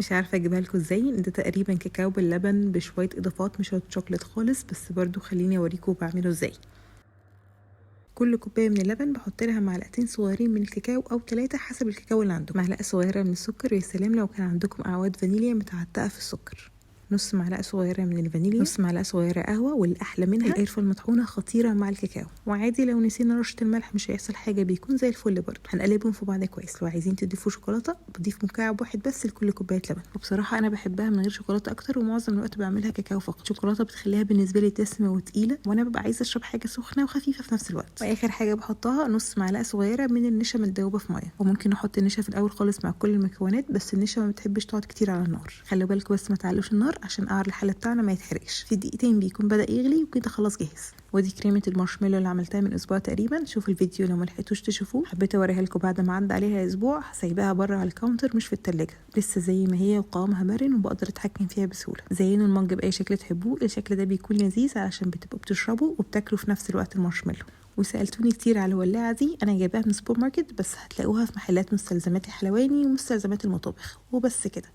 مش عارفه اجيبها لكم ازاي. ده تقريبا كاكاو باللبن بشوية اضافات، مش hot chocolate خالص، بس برضو خليني اوريكم بعمله ازاي. كل كوباية من اللبن بحط لها معلقتين صغيرين من الكاكاو او 3 حسب الكاكاو اللي عندكم، معلقه صغيرة من السكر، يا سلام لو كان عندكم اعواد فانيليا متعتقه في السكر، نص معلقه صغيرة من الفانيليا، نص معلقه صغيرة قهوة، والاحلى منها القرفه المطحونه خطيرة مع الكاكاو. وعادي لو نسينا رشه الملح مش هيحصل حاجة، بيكون زي الفل برده. هنقلبهم في بعض كويس. لو عايزين تضيفوا شوكولاتة بضيف مكعب واحد بس لكل كوباية لبن، وبصراحة انا بحبها من غير شوكولاتة اكتر، ومعظم الوقت بعملها كاكاو فقط. الشوكولاتة بتخليها بالنسبة لي دسمة وتقيله، وانا ببقى عايزه اشرب حاجة سخنة وخفيفة في نفس الوقت. واخر حاجة بحطها نص معلقه صغيرة من النشا متدوبه في مية، وممكن احط النشا في الاول خالص مع كل المكونات، بس النشا ما بتحبش تقعد كتير على النار. خلوا بالكم بس ما تعلوش النار عشان قعر الحلة بتاعنا ما يتحرقش. في دقيقتين بيكون بدا يغلي وكده خلاص جاهز. ودي كريمة المارشميلو اللي عملتها من اسبوع تقريبا، شوفوا الفيديو لو ما لحقتوش تشوفوه، حبيت اوريها لكم بعد ما عدى عليها اسبوع. سايباها بره على ال counter مش في التلاجة، لسه زي ما هي وقوامها مرن وبقدر اتحكم فيها بسهولة. زينوا المج باي شكل تحبوه، الشكل ده بيكون لذيذ علشان بتبقوا بتشربوا وبتاكلوا في نفس الوقت المارشميلو. وسالتوني كتير على الولاعه دي، انا جايباها من سوبر ماركت، بس هتلاقوها في محلات مستلزمات الحلواني ومستلزمات المطابخ. وبس كده.